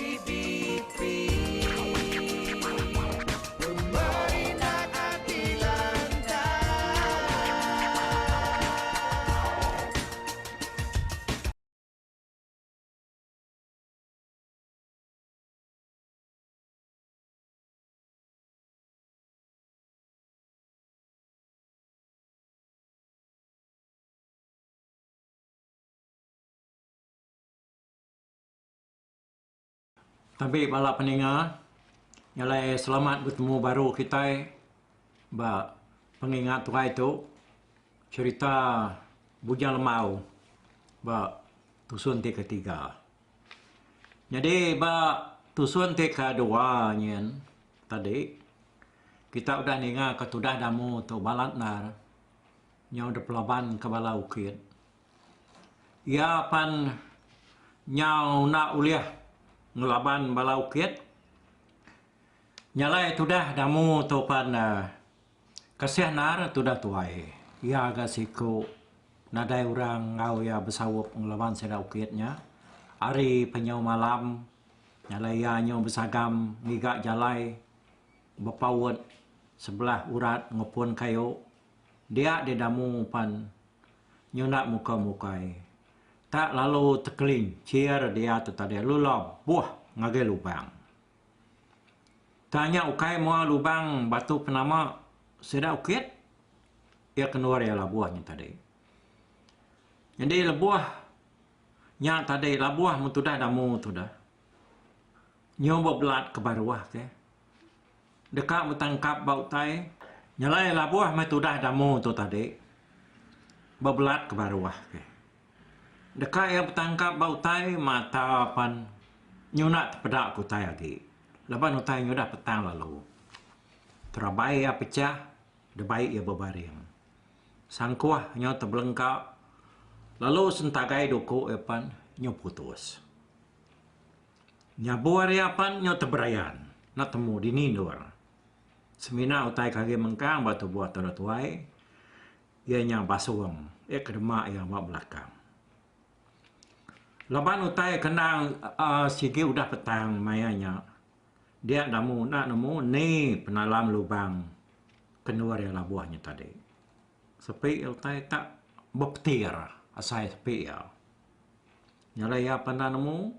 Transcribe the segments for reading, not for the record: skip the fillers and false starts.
PBP. Pemerindang ati lantang. Tabi bala peninga, nyalai selamat betemu baru kitai ba pengingat tuai tu cherita Bujang Lembau ba tusun ti ketiga. Nyadi ba tusun ti kedua nyin tadi kita udah ninga ke tudah damu tu balat endar nyau dipelaban ke bala ukit. Iya pan nyau enda ulih ngelaban bala ukit. Nya alai tudah damu tu pan kasih endar tudah tuai. Iya ga siku nadai orang enggau iya besaup ngelaban sida ukit nya. Ari penyau malam nya alai iya nyau besagam ngiga jalai bepaut sebelah urat ngepun kayu dia didamu pan Nyunak muka mukai. Tak lalu tekelincir dia tu tadi lalu labuh ngagai lubang. Tang nya ukai mua lubang batu penama sida ukit iya ke endur iya labuh nya tadi. Nyadi lebuh nya tadi labuh mun tudah damu tudah. Nyu bebelat ke baruh ke. Deka betangkap ba utai. Nyelai labuh meh tudah damu tu tadi bebelat ke baruh ke. Deka iya betangkap ba utai mata pan nyuna tepeda ke utai agi laban utai nyudah petang lalu. Terabai iya pechah debai iya bebaring. Sangkuh nyau tebelengka lalu sentagai duku iya pan nyu putus. Nyabur iya pan nyau teberayan enda temu dini endur. Semina utai ke agi mengkang ba tubuh tanda tuai iya nya basung iya ke dema iya ba belakang. Laban utai ke endang aaa sigi udah petang maya nya dia damu enda nemu ni penalam lubang ke endur iya labuh nya tadi. Sepi utai tak bepetir asai sepi iya. Nya alai iya panda nemu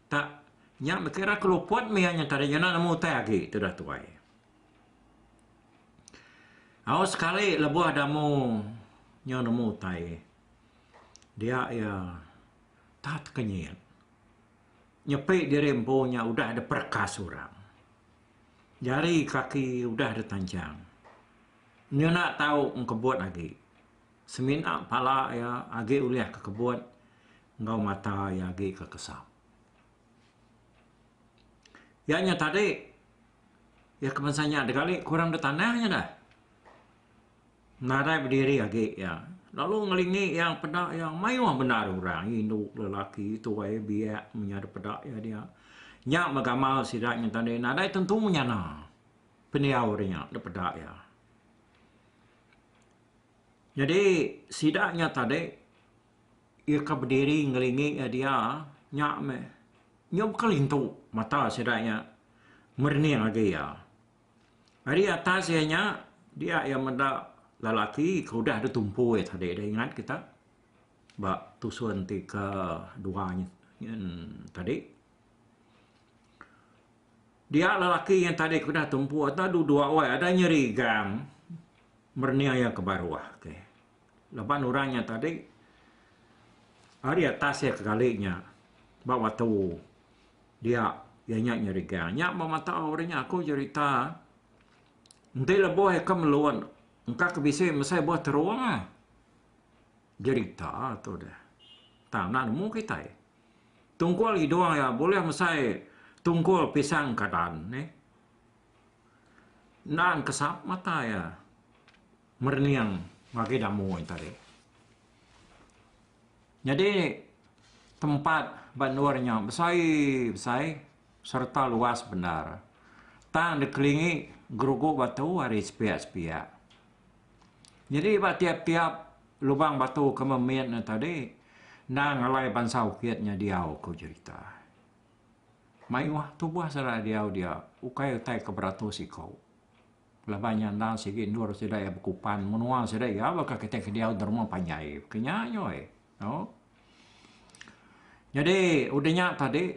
tak nya bekira ke luput mih iya nya tadi nya enda nemu utai agi tudah tuai. Au sekali lebuh damu nyau nemu utai dia iya tak tekenyit nyepi diri empu nya udah diperekas orang. Jari kaki udah ditanchang. Nya enda tau engkebut agi. Semina pala iya agi ulih ke kebut enggau mata iya agi ke kesap. Iya nya tadi iya ke bansa nya digali ke orang da tanah nya dah. Nadai bediri agi iya lalu ngelingi iya peda iya mayuh bendar orang indu lelaki tuai biak menya da peda iya dia. Nya meh gamal sida nya tadi nadai tentu menyana pendiau deh nya da peda iya. Nyadi sida nya tadi iya ke bediri ngelingi iya dia nya meh nyau bekelintu mata sida nya merening agi iya. Ari atas iya nya dia iya meda lelaki ke udah ditumpu iya tadi deh ingat kita ba tusun ti ke dua nyin tadi. Dia lelaki nya tadi ke udah tumpu atau duduk weh ada nyerigang merening iya ke baruh ke. Laban orang nya tadi ari atas iya ke gali nya ba batu dia iya nya nyerigang. Nya ba mata orang nya aku jerita enti lebuh iya ke melun engka ke bisi mesai buah terung ah. Jerita tu deh. Tang enda nemu kitai. Tungkul idung iya bulih mesai tungkul pisang kadan neh. Enda engkesap mata iya merening ngagai damu nya tadi. Nyadi tempat ba endur nya besai besai sereta luas bendar. Tang dikelingi gerugu batu ari sepiak-sepiak. Nyadi ba tiap-tiap lubang batu ke memit ne tadi endang alai bansa ukit nya diau ku jerita. Mayuh tubuh sida diau dia ukai utai ke beratus iku. Laban nya endang sigi endur sida iya bekupan menua sida iya baka kitai ke diau di rumah panjai ke nya nyoi. Au. Nyadi udah nya tadi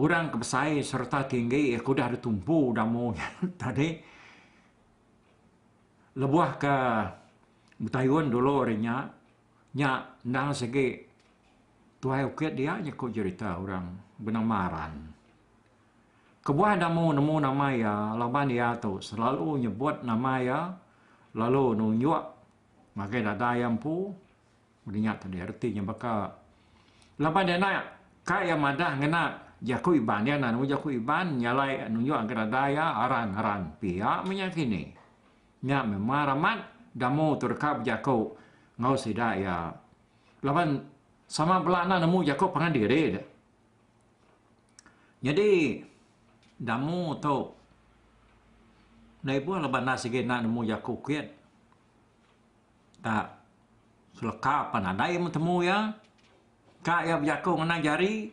orang ke besai sereta tinggi ke udah ditumpu damu nya tadi lebuh ke betayun dulu ari nya, nya endang sigi tuai ukit dia nya ku jerita orang benama Aran. Kebuah Damu nemu nama iya laban iya tu selalu nyebut nama iya lalu nunjuk ngagai dada iya empu meda nya tadi reti nya baka laban iya enda ka iya madah ngena jaku Iban iya enda nemu jaku Iban nya alai nunjuk ngagai dada iya aran aran pia meh nya kini. Nya meh mar amat Damu tu deka bejaku enggau sida iya laban sama bela enda nemu jaku pangan diri deh. Nyadi damu tu enda ibuh laban enda sigi enda nemu jaku ukit tak seleka pan nadai meh temu iya. Ka iya bejaku ngena jari,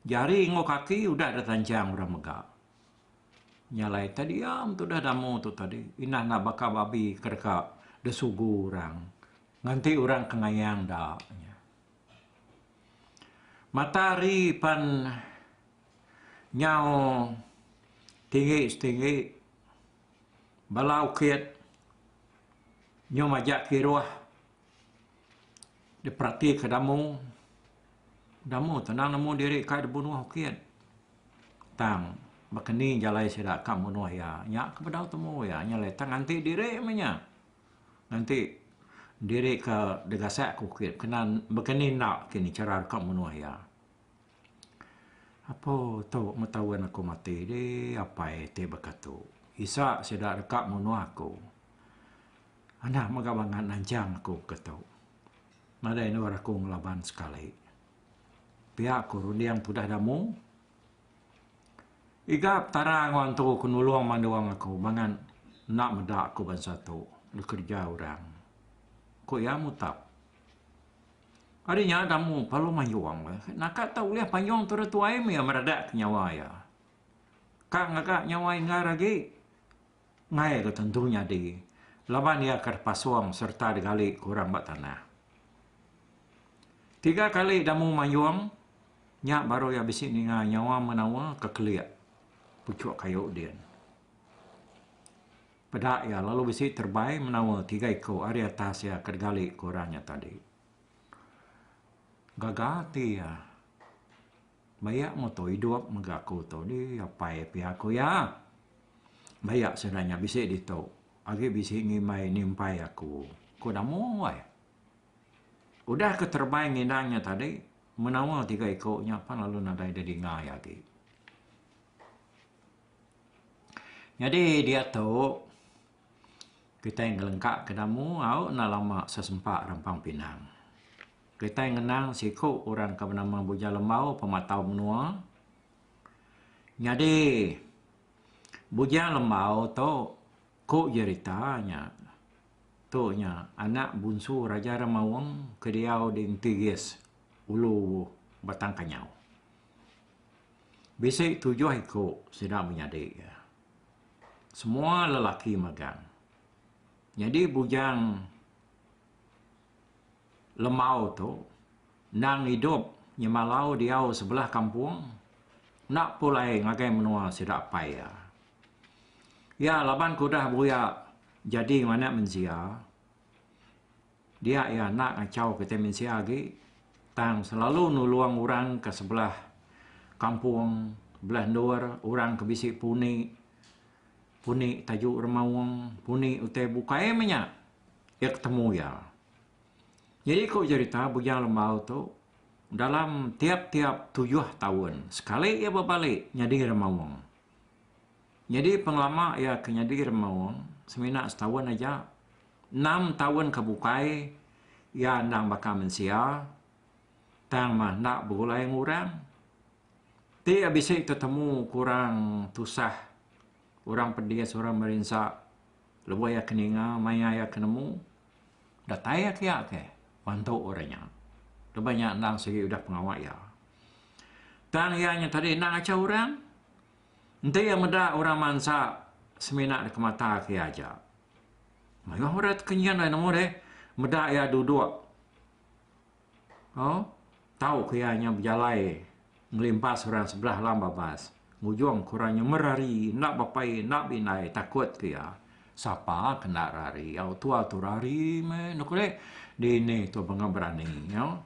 jari enggau kaki udah da tanchang orang mega. Nya alai tai diam tudah damu tu tadi indah enda baka babi ke deka disugu orang nganti orang ke ngayang da. Mata hari pan nyau tinggi setinggi bala ukit nyau majak kiruh diperatika damu. Damu tenang nemu diri kai dibunuh ukit tang baka ni jalai sida ka munuh iya nya ke bedau temu iya nya alai tang nganti diri meh nya. Nganti diri ke digasak ke ukit kena baka ni enda kini chara deka munuh iya. Apo tu meh taun aku mati dih apai ti baka tu. Isa sida deka munuh aku. Anak mega bangat nanchang aku ke tu. Nadai endur aku ngelaban sekali. Pia ku runding tudah damu. Iga Petara enggau antu ke nulung mandung aku bangat enda meda aku bansa tu dikereja orang, ku iya mutap. Ari nya damu perlu mayung naka tau ulih payung tu tuai meh iya meredak ke nyawa iya. Ka ngaga nyawa inggar agi enggai ga tentu nyadi laban iya ke dipasung sereta digali ke orang ba tanah. Tiga kali damu mayung Nya baru iya bisi ninga nyawa menawa ke kelik puchuk kayu din. Peda iya lalu bisi terebai menawa tiga iku ari atas iya ke digali ke orang nya tadi. Gaga ati iya. Bayak mutu idup mega aku tu dih apai pia ku iya. Bayak sida nya bisi ditu agi bisi ngimbai nimpai aku, ku Damu ai. Udah ke terebai ngindang nya tadi, menawa tiga iku nya pan lalu nadai didinga iya agi. Nyadi diatu, kitai ngelengka ke damu au enda lama sesempa Rampang Pinang. Kitai ngenang siku orang ke benama Bujang Lembau pematau menua. Nyadi Bujang Lembau tu ku jerita nya. Tu nya anak bunsu Raja Remaung ke diau di Entigis, Ulu Batang Kanyau. Bisi tujuh iku sida menyadi iya. Semua lelaki magang. Nyadi Bujang Lembau tu endang idup nyemalau diau sebelah kampung enda pulai ngagai menua sida apai iya. Iya laban ke udah beruya jadi enggau anak mensia, dia iya enda ngachau kitai mensia agi tang selalu nulung orang ke sebelah kampung, sebelah endur orang ke bisi puni, puni taju remaung, puni utai bukai meh nya iya ketemu iya. Nyadi ku jerita Bujang Lembau tu dalam tiap-tiap tujuh taun sekali iya bebali nyadi remaung. Nyadi pengelama iya ke nyadi remaung semina setaun aja. Enam taun ke bukai iya endang baka mensia tang mah enda begulai enggau orang. Ti iya bisi tetemu ke orang tusah, orang pedis, orang merinsa lebuh iya ke ninga maya iya ke nemu datai iya kiya ke bantu orang nya. Lebuh nya endang sigi udah pengawa iya. Tang iya nya tadi enda ngachau orang. Enti iya meda orang mansa semina dikemata ke iya aja. Mayuh orang tekenyit ai nemu deh meda iya duduk. Au tau ke iya nya bejalai ngelimpas orang sebelah lam babas. Ngujung ke orang nya merari enda bapai enda bindai takut ke iya. Sapa ke enda rari au tua tu rari meh enda ku deh. Dini tu banga berani au.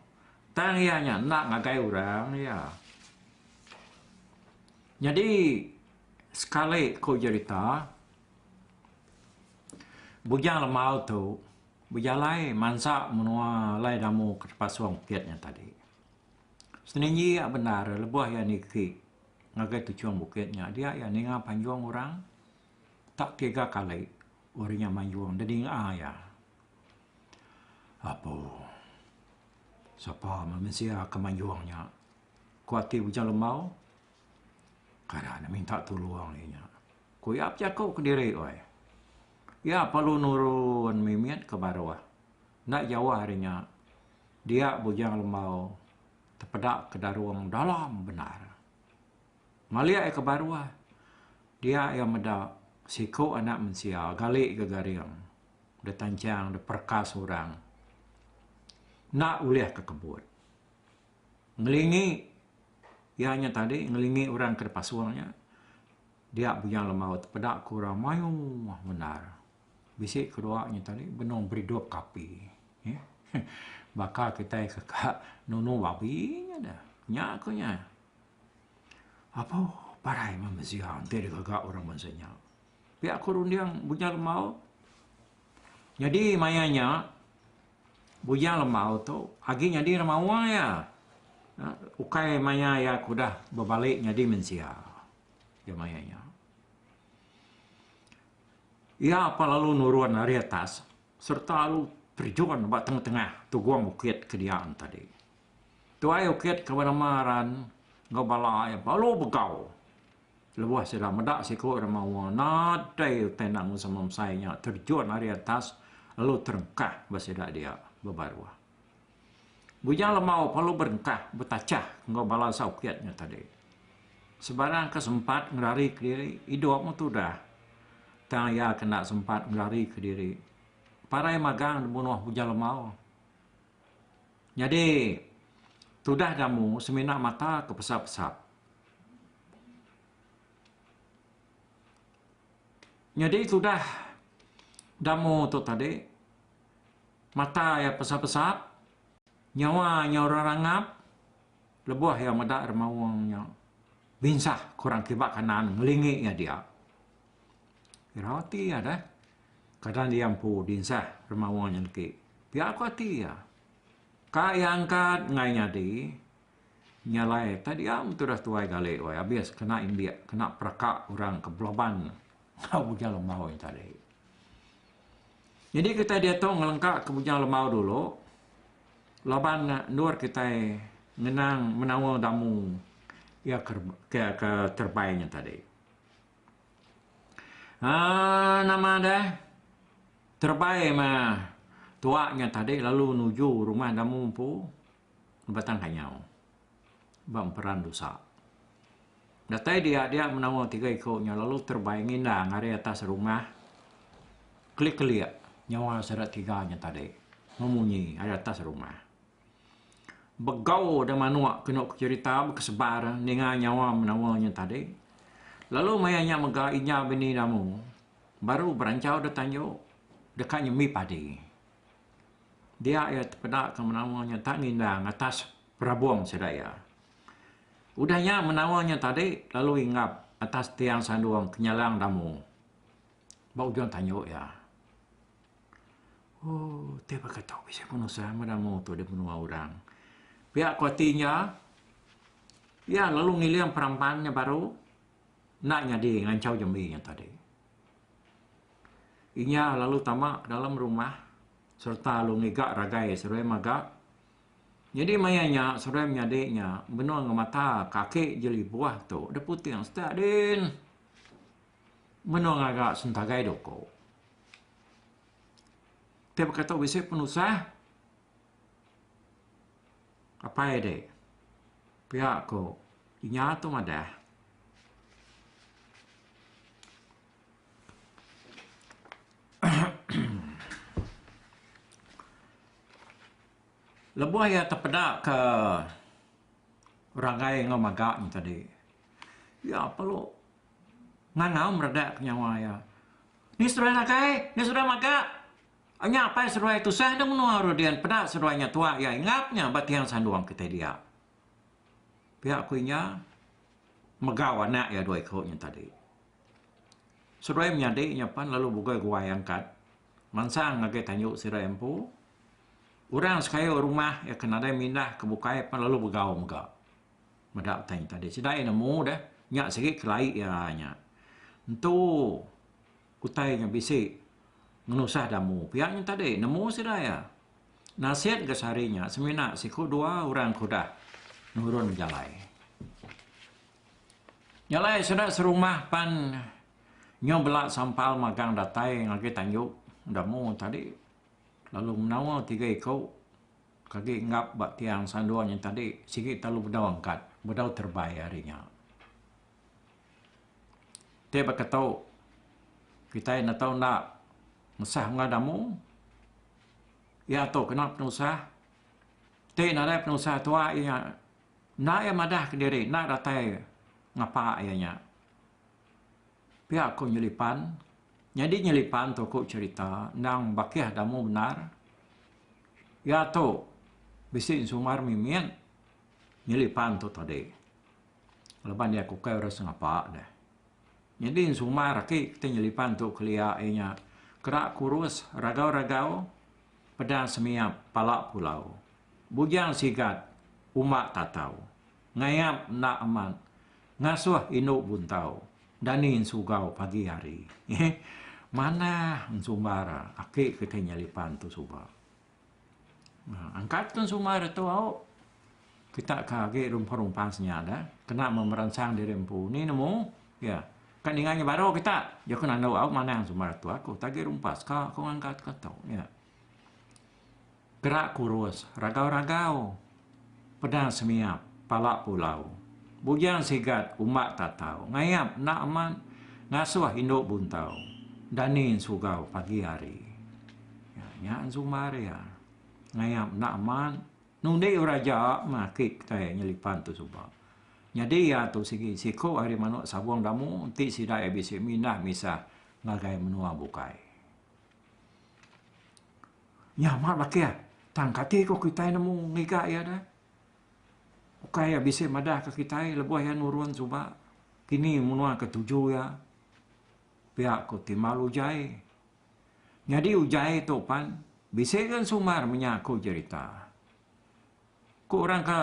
Tang iya nya enda ngagai orang iya. Nyadi sekali ku jerita Bujang Lemau tu bejalai mansa menua alai damu ke tepasung bukit nya tadi. Seninji iya bendar lebuh iya niki ngagai tuchung bukit nya dia iya ninga panjung orang tak tiga kali orang nya manjung dedinga iya. Apo. Sapa meh mensia ke manjung nya. Ku ati Bujang Lembau, kada ne minta tulung iya nya. Ku iya bejaku kediri weh. Iya perlu nurun mimit ke baruh. Enda jauh ari nya, dia Bujang Lembau tepeda ke darung dalam bendar. Malik iya ke baruh, dia iya meda siku anak mensia gali gegaring. Ditanchang diperekas orang enda ulih ke kebut. Ngelingi iya nya tadi ngelingi orang ke dipasung nya dia Bujang Lembau tepeda ke orang mayuh bendar. Bisi kedua nya tadi benung beridup ke api. Baka kitai ke ka nunu babi nya deh. Nya ku nya. Apo parai meh mensia enti digaga orang bansa nya. Pia ku runding Bujang Lembau. Nyadi maya nya Bujang Lembau tu agi nyadi remaung iya. Ukai maya iya ke udah bebali nyadi mensia iya maya nya. Iya pa lalu nurun ari atas sereta lalu terjun ba tengah-tengah tugung bukit ke dia tadi. Tuai bukit ke benama Ran enggau bala iya lalu begau. Lebuh sida meda siku remawa nadai utai enda ngusung mesai nya terjun ari atas lalu terengkah ba sida dia bebaruh. Bujang Lemau perlu berengkah betachah enggau bala saukit nya tadi. Sebarang ke sempat ngerari kediri idup meh tudah. Tang iya ke enda sempat ngerari kediri parai magang dibunuh Bujang Lemau. Nyadi tudah damu semina mata ke pesap-pesap. Nyadi tudah damu tu tadi mata iya pesap-pesap, nyawa iya rerangap lebuh iya meda remaung nya binsah kurang kiba kanan ngelingi iya dia. Irau ati iya deh. Kadang iya empu dinsah remaung nya negi. Pia ku ati iya. Ka iya angkat enggai nyadi. Nya alai tadi am tudah tuai gali wai abis kena indik kena peraka orang ke belaban enggau Bujang Lembau nya tadi. Nyadi kitai diatu ngelengka ke Bujang Lembau dulu laban endur kitai ngenang menaul damu iya ke ke terebai nya tadi. Aaa nama deh terebai meh tuak nya tadi lalu nuju rumah damu empu. Batang Kanyau ba Emperan Dusa. Datai dia dia menawa tiga iku nya lalu terebai ngindang ari atas rumah kelik-kelik nyawa sida tiga nya tadi memunyi ari atas rumah. Begau da manuk kenu ku cherita bekesebar ninga nyawa menawa nya tadi lalu maya nya mega inya bini damu baru beranchau da tanju deka nyembi padi. Dia iya tepeda ke menawa nya tak ngindang atas perabung sida iya. Udah nya menawa nya tadi lalu inggap atas tiang sandung kenyalang damu ba ujung tanju iya. Ooh ti baka tu bisi penusah meh damu tu di menua orang. Pia ku ati iya, iya lalu ngiling peramban nya baru enda nyadi nganchau jembi nya tadi. Inya lalu tama ke dalam rumah sereta lalu ngiga ragai seduai mega. Nyadi maya nya seduai menyadi nya benung ngemata kaki jelibuh tu deh puting setak din. Benung ngaga sentagai duku. Ti baka tu bisi penusah apai dek pia ku. Inya tu madah. Lebuh iya tepeda ke ranggai enggau maga nya tadi, iya perlu ngangau meredak ke nyawa iya. Ni seduai ranggai, ni seduai maga. Nya apai seduai tusah deh menua Rudin peda seduai nya tuak iya ingap nya ba tiang sandung kitai dia. Pia ku inya megau anak iya dua iku nya tadi. Seduai menyadi nya pan lalu bugoi guai angkat mansang ngagai tanju sida empu. Orang sekayu rumah iya ke nadai mindah ke bukai pan lalu begau mega. Meda utai nya tadi sida iya nemu deh nya sigi kelai iya nya. Entu Utai nya bisi ngenusah damu pia nya tadi nemu sida iya. Nasit ga sehari nya semina siku dua orang ke udah nurun bejalai. Nya alai sida serumah pan nyau bela sampal magang datai ngagai tanju damu tadi lalu menawa tiga iku ke agi enggap ba tiang sandung nya tadi sigi telalu bedau angkat bedau terebai ari nya. Ti baka tu kitai enda tau enda ngesah enggau damu iya tu kena penusah ti nadai penusah tuai iya enda iya madah kediri enda datai ngapa iya nya. Pia ku Nyelipan nyadi Nyelipan tu ku cherita endang bakih damu bendar iya tu bisi ensumar mimit Nyelipan tu tadi. Laban iya ke ukai orang sengapa deh. Nyadi ensumar aki keti nyelipan tu kelia iya nya kera kurus ragau-ragau pedang semiap pala pulau. Bujang sigat umbak tatau ngayap enda amat ngasuh indu buntau dani ensugau pagi hari. Manah ensumbar aki keti nyelipan tu suba. Angkat ke sumber tu au kita ke agi rumpang-rumpang senya da kena meh meransang diri empu ni nemu iya ka ninga nya baru kita jaku nandu au manah sumber tu aku tak agi rumpas ka ku ngangkat ka tu iya. Gerak kurus ragau-ragau pedang semiap pala pulau bujang sigat umbak tatau ngayap enda amat ngasuh indu buntau dani sugau pagi hari. Nya ensumbar iya. Ngayap enda amat. Nundi orang aja meh aki kitai nyelipan tu suba. Nyadi iya tu sigi siku ari manuk sabung damu enti sida iya bisi mindah misah ngagai menua bukai. Nya amat bakih tang kati ko kitai nemu ngiga iya deh. Ukai iya bisi madah ka kitai lebuh iya nurun suba kini menua ke tuju iya. Pia ko timbal ujai. Nyadi ujai tu pan bisi ga ensumar menya ku jerita. Ku orang ke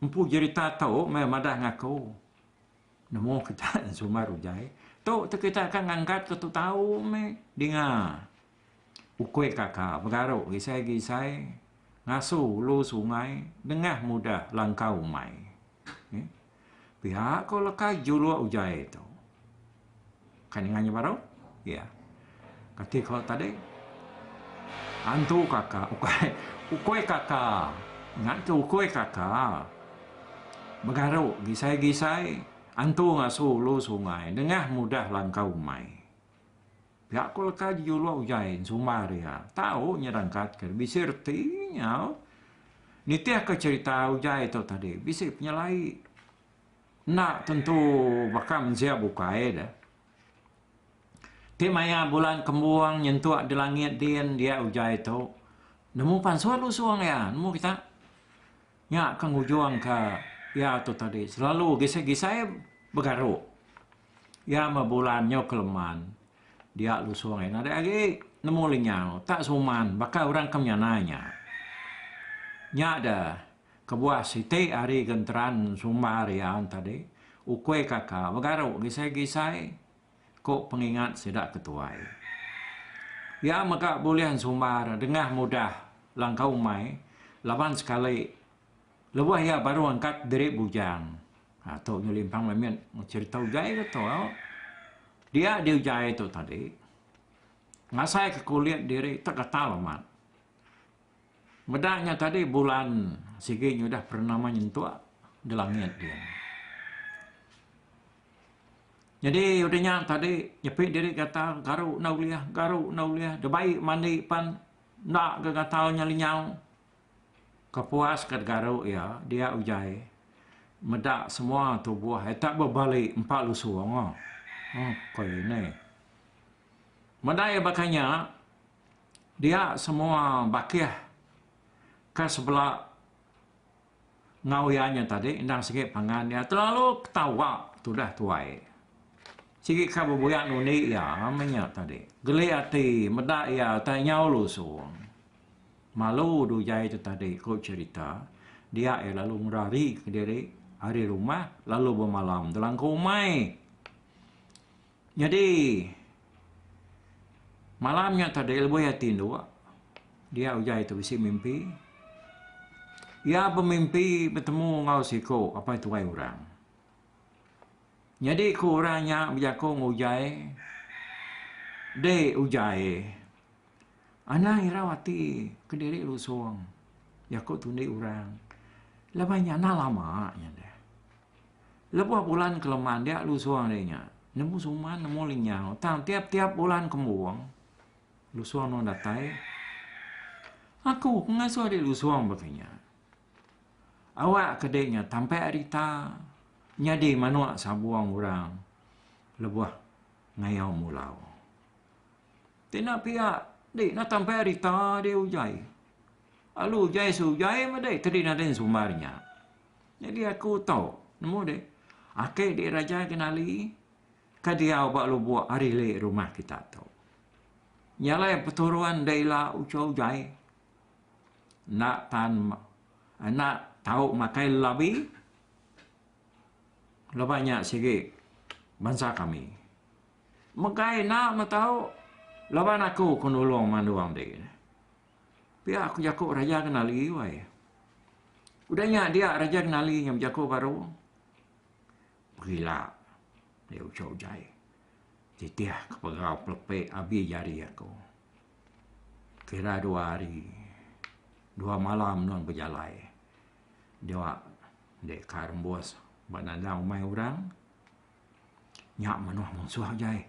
empu jerita tu meh madah ngaku nemu kita ensumar ujai. Tu te kita ka ngangkat ke tu tau meh dinga ukui kaka begaru gisai-gisai ngasu ulu sungai dengah mudah langkau umai. Pia ko leka juluk ujai tu. Ka ninga nya baru? Iya. Kati ko tadi? Antu kaka ukai ukui kaka. Ingat ke ukui kaka. Begaru gisai-gisai antu ngasu ulu sungai nengah mudah langkau umai. Pia ko leka juluk ujai ensumbar iya. Tau nyerangkat ke bisi reti nya. Nitih ke cherita ujai tu tadi bisi penyelai enda tentu baka mensia bukai deh. Ti maya bulan kembung nyentuk di langit din dia ujai tu nemu pansut lusung iya nemu kita. Nya ke ngujung ke iya tu tadi selalu gisai-gisai begaru. Iya meh bulan nyau keleman dia lusung iya nadai agi nemu lenyau tak suman baka orang ke menyana nya. Nya deh kebuah siti ari genteran sumbar iya tadi ukui kaka begaru gisai-gisai ku pengingat sida ke tuai. Iya mega bulih ensumbar dengah mudah langkau umai laban sekali Lebuh iya baru angkat diri bujang. Ha tu nyu limpang mimit cherita ujai ke tu au. Dia di ujai tu tadi ngasai ke kulit diri te gatal amat. Meda nya tadi bulan sigi nyudah pernama nyentuk di langit din. Nyadi udah nya tadi nyepi diri gatal garu enda ulih garu enda ulih dibai mandi pan enda ga gatal nya lenyau. Kepuas ka garu iya dia ujai meda semua tubuh iya tak bebali empa lusung. Okey neh. Meda iya baka nya dia semua bakih ka sebela Enggau iya nya tadi endang sigi pangan iya terlalu ketawa tudah tuai. Sigi ka bebuya nundi iya meh nya tadi. Geli ati meda iya tai nyau lusung. Malu dujai tu tadi ku cherita dia iya lalu ngerari kediri ari rumah lalu bemalam dalam ke umai. Nyadi malam nya tadi lebuh iya tinduk dia ujai tu bisi mimpi. Iya bemimpi betemu enggau siku apai tuai orang. Nyadi ku orang nya bejaku enggau ujai, Dei ujai, anang irau ati kediri lusung jaku tundi orang laban nya enda lama nya deh. Lebuh bulan keleman dia lusung deh nya nemu suman nemu lenyau tang tiap-tiap bulan kembung lusung nuan datai aku ke ngasuh dek lusung baka nya. Awak ke dek nya tampak rita nyadi manuk sabung orang lebuh ngayau mulau. Ti enda pia dek enda tampak rita dek ujai. Lalu ujai seujai meh dek tadi nadai sumbar nya. Nyadi aku tu, nemu deh, aki dek raja kenali ke diau ba lubok ari ili rumah kita tu. Nya alai peturun dek ila uchu ujai enda tan enda tau makai lelabi laban nya sigi bansa kami. Megai enda meh tau laban aku ke nulung mandung dek. Pia ku jaku Raja Genali wai. Udah nya dia Raja Genali nya bejaku baru. Pegila dia uchu ujai. Titih ke pegau pelepek abi jari aku. Kira dua hari dua malam nuan bejalai. Dia dek ka rembus ba nandang umai orang. Nya menuh munsuh ujai.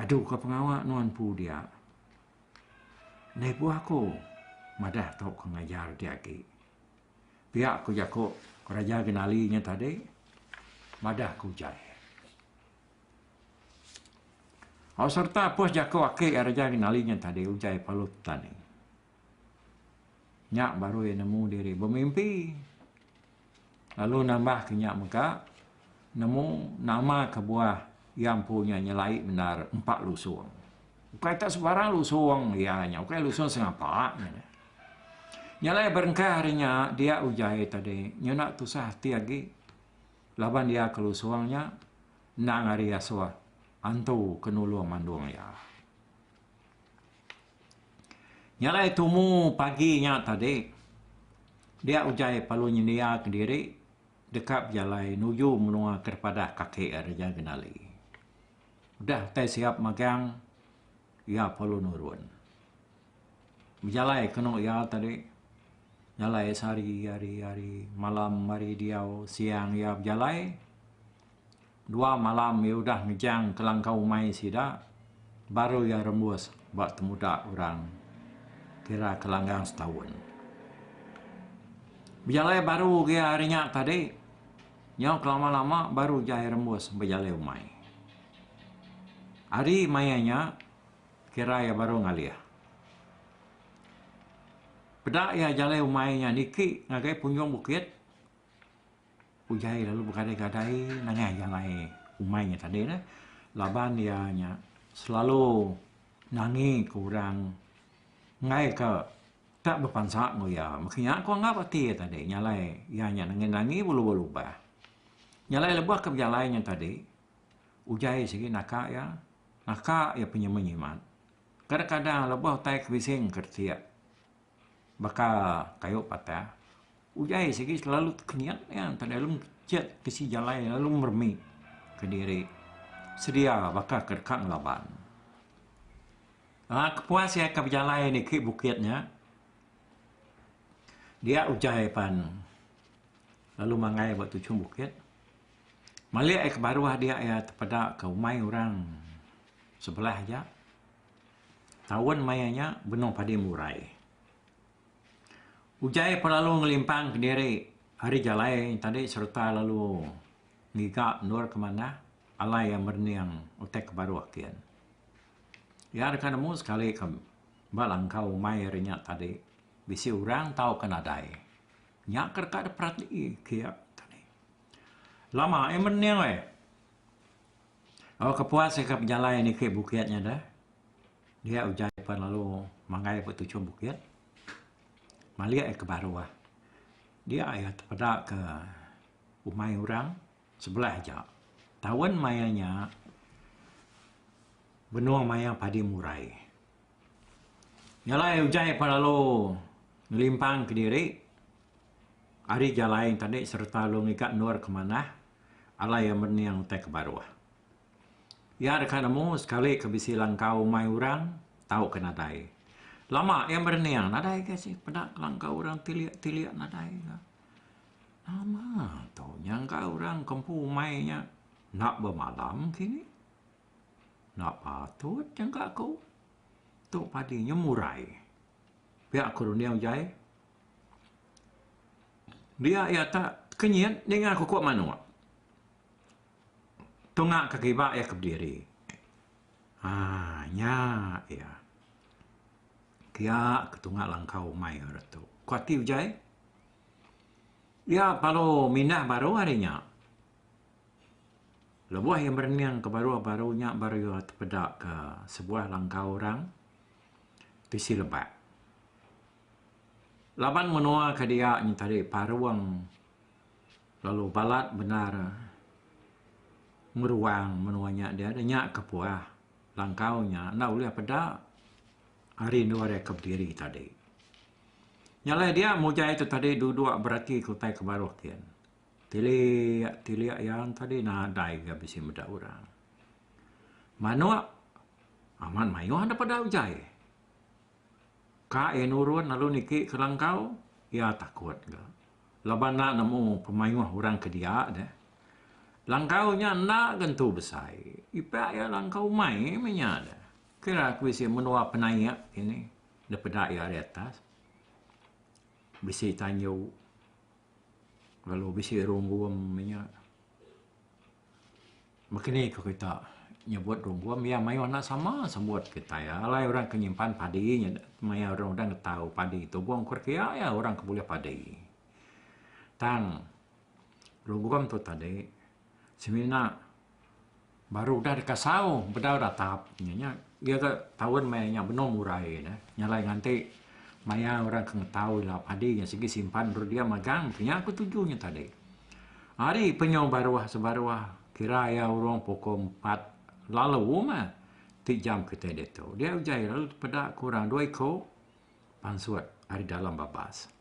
Adu ka pengawa nuan empu dia. Nibuh aku madah tauka ngajar ti agi. Pia ku jaku Raja Genali nya tadi madah ku Ujai. Au sereta apus jaku aki Raja Genali nya tadi Ujai parlu tani. Nya baru iya nemu diri bemimpi. Lalu nambah ke nya mega nemu nama kebuah iya empu nya nyelai bendar empa lusung. Ukai tak sebarang lusung iya nya ukai lusung sengapa nya deh. Nya alai berengkah ari nya dia ujai tadi nyuna tusah ati agi laban iya ke lusung nya endang ari asuh antu ke nulung mandung iya. Nya alai tumu pagi nya tadi dia ujai perlu nyendia kediri deka bejalai nuju menua ke padah kaki Raja Genali. Udah utai siap magang iya perlu nurun. Bejalai kenu iya tadi jalai sehari hari hari malam hari diau siang iya bejalai. Dua malam iya udah ngejang ke langkau umai sida, baru iya rembus ba temuda orang kira ke langgang setaun. Bejalai baru ke iya ari nya tadi, nyau kelama-lama baru jai rembus bejalai umai. Ari maya nya, kira iya baru ngalih. Peda iya jalai umai nya niki ngagai punjung bukit. Ujai lalu begadai-gadai nengah jalai umai nya tadi neh laban iya nya selalu nangi ke orang enggai ka tak bepansa enggau iya. Meh nya ku anggap ati iya tadi nya alai iya nya nangi-nangi belubah-lubah. Nya alai lebuh ke bejalai nya tadi ujai sigi naka iya naka iya penyimat-nyimat. Kadang-kadang lebuh utai ke bisi ngeretik Baka kayu patah, ujai sigi selalu tekenyit iya enta lalu ngechet tisi jalai lalu meremi kediri sedia baka ke deka ngelaban. Aaa kepuas iya ke bejalai niki bukit nya dia ujai pan lalu manggai ba tuchung bukit. Malik iya ke baruh dia iya tepeda ke umai orang sebelah aja. Taun maya nya benung padi murai. Ujai pun lalu ngelimpang kediri ari jalai tadi sereta lalu ngiga endur ke manah alai iya merening utai ke baruh kin. Iya deka nemu sekali ke ba langkau umai ari nya tadi bisi orang tauka nadai. Nya ke deka diperati ke iya tadi. Lama iya merening weh. Awak kepuas iya ke pejalai niki bukit nya deh. Dia ujai pan lalu manggai ba tuchum bukit. Malik iya ke baruh. Dia iya tepeda ke umai orang sebelah aja. Taun maya nya benung maya padi murai. Nya alai ujai pan lalu ngelimpang kediri ari jalai tadi sereta lalu ngiga endur ke manah alai iya merening utai ke baruh. Iya deka nemu sekali ke bisi langkau umai orang tauka nadai. Lama iya merening nadai ga sih peda langkau orang tilik-tilik nadai ga. Nama tu nyangka orang ke empu umai nya enda bemalam kini. Enda patut nyangka aku. Tu padi nya murai. Pia ku runding ujai. Dia iya tak kenyit ninga kukuk manuk. Tunga ke kiba iya ke bediri. Haa nya iya. Kia ke tunga langkau umai ira tu. Ku ati ujai. Iya lalu mindah baru ari nya. Lebuh iya merening ke baru-baru nya baru iya tepeda ke sebuah langkau orang bisi lebak. Laban menua ke dia nya tadi parung. Lalu balat bendar ngeruang menua nya dia deh nya kebuah langkau nya enda ulih peda ari endur iya ke bediri tadi. Nya alai dia mujai tu tadi duduk berati ke utai ke baruh kin. Tilik tilik iya tadi nadai ga bisi meda orang. Manok amat mayuh da peda ujai. Ka iya nurun lalu niki ke langkau iya takut ga. Laban enda nemu pemayuh orang ke dia deh. Langkau nya enda ga entu besai. Ipak iya langkau umai meh nya deh. Kira ku bisi menua penaik kini deh peda iya ari atas. Bisi tanju lalu bisi runggum meh nya. Baka ni ku kita nyebut runggum iya mayuh enda sama sebut kitai alai orang ke nyimpan padi nya maya orang udah ngetau padi tubung ku rekia iya orang ke bulih padi. Tang runggum tu tadi semina baru udah dikasau bedau datap nya nya iya ga taun maya nya benung murai ne nya alai nganti maya orang ke ngetau ila padi nya sigi simpan dulu dia magang nya ku tuju nya tadi. Ari penyu baruh sebaruh kira iya urung pukul empat lalu meh ti jam kitai ditu. Dia ujai lalu tepeda ke orang dua iku pansut ari dalam babas.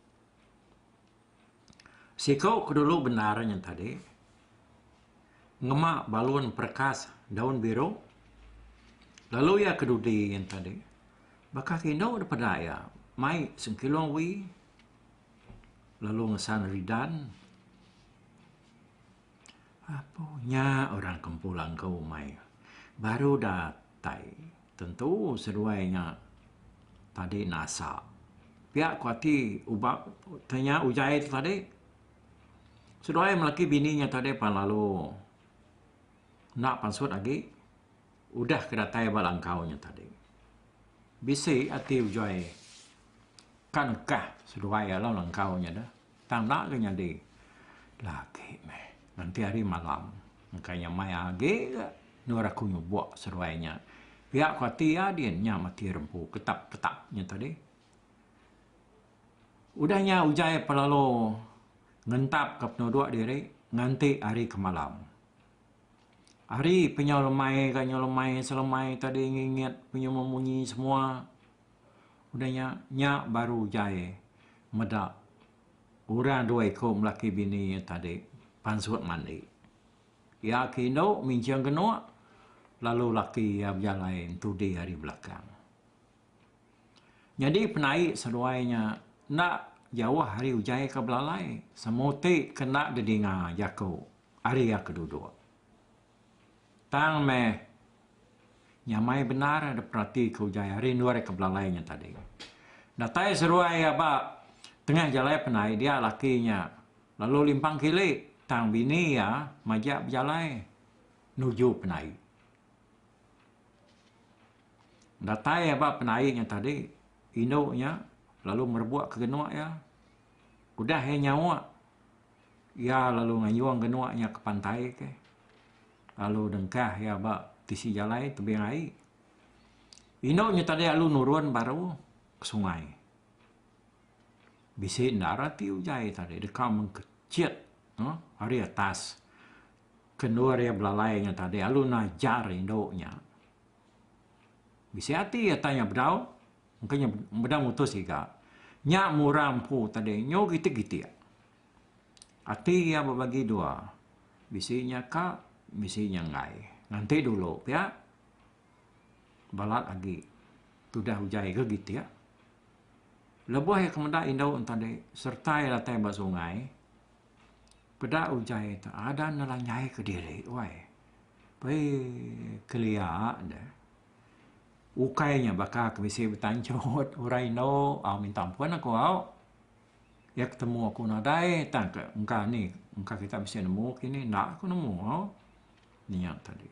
Siku ke dulu bendar nya tadi ngema balun perekas daun biru lalu iya ke dudi nya tadi baka ke indu daripada iya mai sengkilong wi. Lalu ngesan ridan. Apu nya orang ke empu langkau umai. Baru datai tentu seduai nya tadi nasa. Pia ku ati uba te nya ujai tu tadi. Seduai melaki bini nya tadi pan lalu enda pansut agi udah ke datai ba langkau nya tadi. Bisi ati ujai. Ka nekah seduai alau langkau nya deh. Tang enda ga nyadi. Lagi meh nganti hari malam engka nya mai agi ga endur aku nyubok seduai nya. Pia ku ati iya din nya mati rempu ketap ketap nya tadi. Udah nya ujai pelalu ngentap ka penudok diri nganti hari ke malam. Hari penyau lemai ga nyau lemai selemai tadi ngingit penyau memunyi semua. Udah nya, nya baru ujai meda orang dua iku melaki bini iya tadi pansut mandi. Iya ke indu minching genuk lalu laki iya bejalai entudi ari belakang. Nyadi penaik seduai nya enda jauh ari ujai ke belalai semuti ke enda didinga jaku ari iya ke duduk. Tang meh nyamai bendar dep perati ke ujai hari endur ke belalai nya tadi. Datai seruai iya ba tengah jalai penai dia laki nya lalu limpang kili tang bini iya majak bejalai nuju penai. Datai iya ba penai nya tadi indu nya lalu merebuk ke genuk iya. Udah iya nyauk iya lalu ngayung genuk nya ke pantai ke. Lalu dengkah iya ba tisi jalai tebing ai. Indu nya tadi lalu nurun baru ke sungai. Bisi endar ati ujai tadi deka mengkechit uhh ari atas ke endur iya belalai nya tadi lalu najar indu nya. Bisi ati iya tanya bedau engka nya bedau mutus iga. Nya murah empu tadi nyu gitik-gitik. Ati iya bebagi dua, bisi nya ka, bisi nya enggai. Nganti dulu pia balat agi tudah ujai ke gitik. Lebuh iya ke meda indu ne tadi sereta iya datai ba sungai, peda ujai te adan ne lanyai kediri wai. Pei kelia deh. Ukai nya baka ke bisi betanchut orang indu au minta ampun aku au. Iya ke temu aku nadai tang ke engka ni engka kita bisi nemu kini enda aku nemu au nya tadi.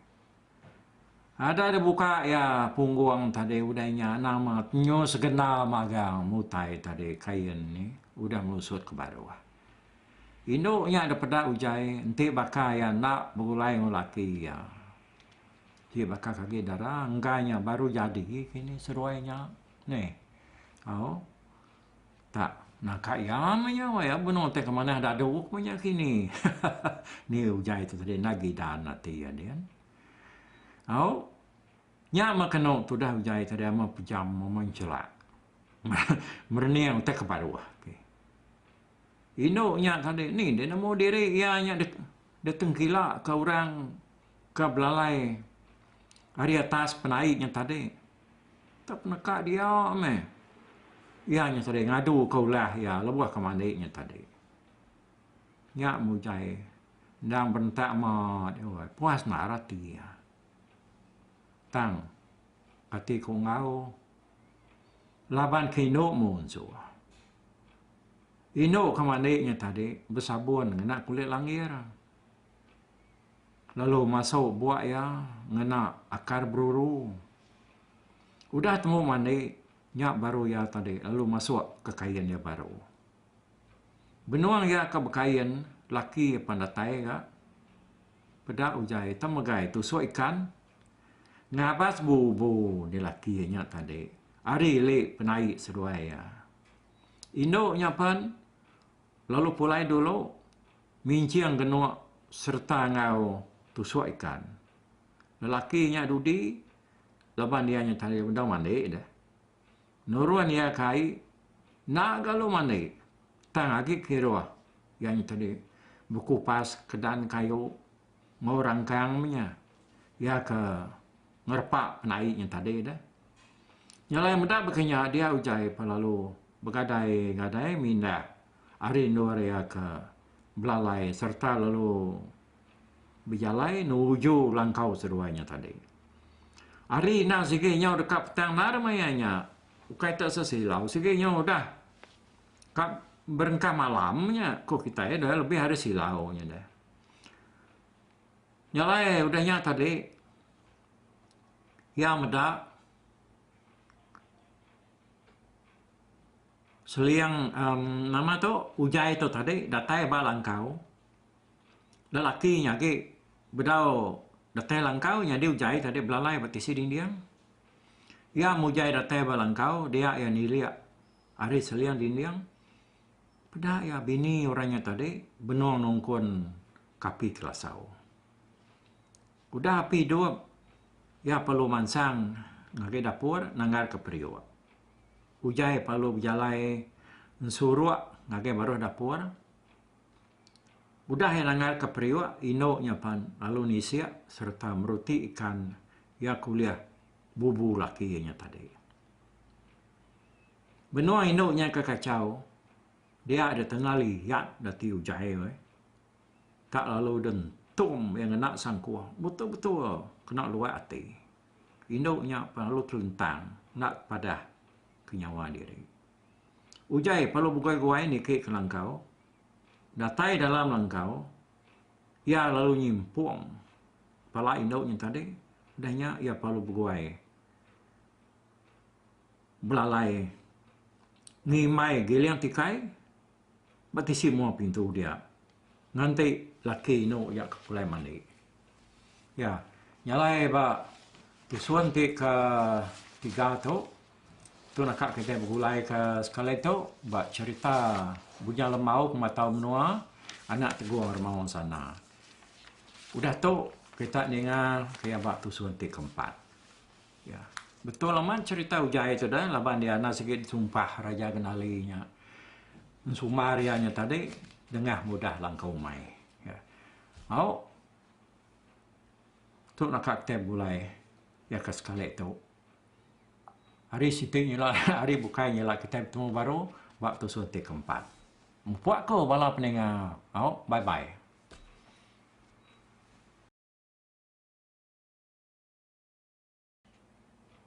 Ada da buka iya punggung tadi udah nya nama nyu segenda magang mutai tadi kain ni udah melusut ke baruh. Indu nya da peda ujai enti baka iya enda begulai enggau laki iya. Ti baka ke agi dara engka nya baru jadi kini seduai nya neh au. Tak naka iya meh nya weh benung tai ke manah dadu ku nya kini. Ni ujai tu tadi enda gidan ati iya din. Au nya meh kenu tudah ujai tadi ama pejam ama enchelak. Merening utai ke baruh. Indu nya tadi ni deh nemu diri iya nya ditengkila ke orang ke belalai ari atas penai nya tadi. Tak peneka dia meh. Iya nya tadi ngadu ke ulah iya lebuh ke mandi nya tadi. Nya mujai endang berentak amat puas endar ati iya. Tang ati ku enggau laban ke indu munsuh. Indu ke mandi nya tadi besabun ngena kulit langgir. Lalu masu buk iya ngena akar beruru. Udah temu mandi, nya baru iya tadi lalu masuk ke kain iya baru. Benung iya ke bekain, laki iya pan datai ga. Peda ujai temegai tusuk ikan. Ngabas bubu di laki iya nya tadi ari ili penai seduai iya. Indu nya pan lalu pulai dulu Minching genuk sereta enggau tusuk ikan. Lelaki nya dudi laban iya nya tadi bedau mandi deh. Nurun iya ke ai enda ga lu mandi tang agi kiruh iya nya tadi bekupas kedan kayu enggau rangkang meh nya iya ke ngerepa penai nya tadi deh. Nya alai meda baka nya dia ujai pa lalu begadai gadai mindah Ari endur iya ke belalai sereta lalu bejalai nuju langkau seduai nya tadi. Ari enda sigi nyau deka petang endar maya nya ukai te sesilau sigi nyau udah ka berengkah malam nya ku kitai dah lebih ari silau nya deh. Nya alai udah nya tadi iya meda Seling um nama tu ujai tu tadi datai ba langkau. Lelaki nya agi bedau datai langkau nyadi ujai tadi belalai ba tisi dinding. Iya mujai datai ba langkau dia iya nilik ari seling dinding peda iya bini orang nya tadi benung nungkun kapi kelasau. Udah api idup iya perlu mansang ngagai dapur nanggar ke periuk. Ujai parlu bejalai ensuruk ngagai baruh dapur. Udah iya nanggar ke periuk, indu nya pan lalu nisik sereta meruti ikan iya ke ulih bubu laki iya nya tadi. Benung indu nya ke kachau, dia deh tengali yat dati ujai weh. Tak lalu deh. Ketum iya ngena sangkuh betul-betul kena luak ati. Indu nya pan lalu telentang enda padah ke nyawa diri. Ujai perlu beguai-guai niki ke langkau. Datai dalam langkau, iya lalu nyimpung pala indu nya tadi. Udah nya iya perlu beguai belalai ngimbai giling tikai ba tisi mua pintu dia nganti laki inu iya ke pulai mandi. Iya, nya alai ba tusun ti ke tiga tu, tu naka kitai begulai ke sekali tu ba cherita Bujang Lembau Pematau Menua Anak Tegung Remaung Sana. Udah tu kita ninga ke iya ba tusun ti keempat. Ya. Betul amat cherita ujai tu deh laban dia enda sigi disumpah Raja Genali nya. Ensumbar iya nya tadi dengah mudah langkau umai. Ya. Au tu naka kitai begulai iya ke sekali tu. Hari siti nyila hari bukai nyila kitai betemu baru ba tusun ti keempat. Mupuk ku bala peninga. Au bye bye.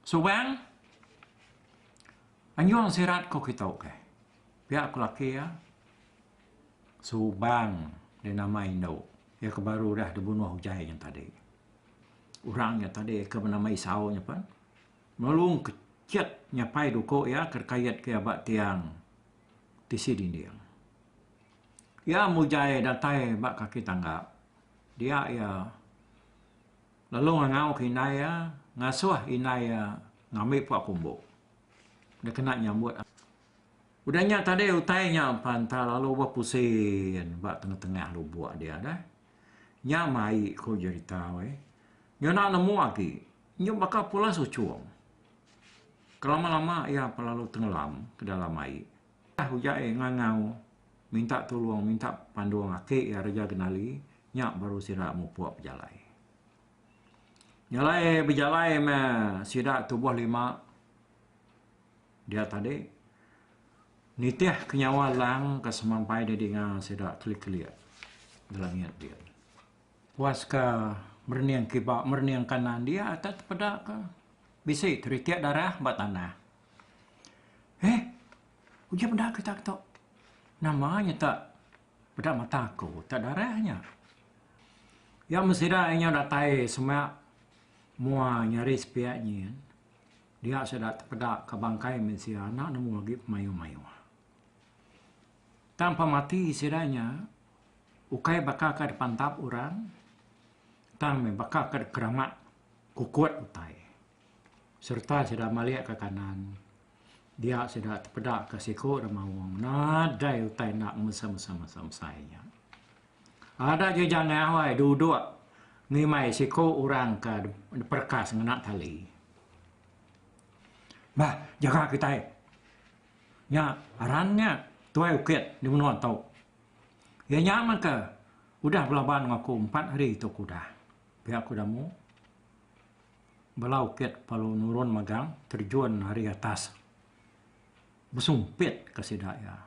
Subang, Anjung sirat ko kitu keh. Pia ku laki iya. Subang deh nama indu iya ke baru udah dibunuh ujai nya tadi. Orang nya tadi ke benama Isau nya pen nulung kechet nyapai duku iya ke dikait ke iya ba tiang tisi dinding. Iya mujai datai ba kaki tangga dia iya. Lalu ngangau ke indai iya, ngasuh indai iya ngambi pua kumbu. Dikena nyambut. Udah nya tadi utai nya pan ta lalu bepusin ba tengah-tengah lubuk dia deh. Nya mai ku jerita weh. Nyu enda nemu agi. Nyu baka pulas uchung. Kelama-lama iya pan lalu tenggelam ke dalam ai. Udah ujai ngangau minta tulung minta pandung aki iya Raja Genali nya baru sida mupuk bejalai. Nya alai bejalai meh sida tubuh lima dia tadi nitih ke nyawa lang ke semampai didinga sida kelik-kelik di langit din. Puas ke merening kiba merening kanan dia tak tepeda ke bisi teritik darah ba tanah. Eh uji meda kita tu nama nyata Peda mata aku tak darah nya. Iya mesida inya datai semak mua nyari sepiak nyin dia sida tepeda ka bangkai mensia enda nemu agi pemayuh-mayuh. Tang pemati sida nya ukai baka ka dipantap orang tang meh baka ka dikeramak kukut utai sereta sida malik ka kanan. Dia sida tepeda ka siku da maung nadai utai enda ngemesai-mesai nya. Ada je jangah wai duduk ngimbai siku orang ka diperekas ngena tali. Bah jaga kitai nya aran nya tuai ukit di menua tu. Iya nya meh ke udah belaban enggau aku empat hari tu ke udah. Pia ku Damu. Bala ukit lalu nurun magang terjun ari atas besumpit ka sida iya.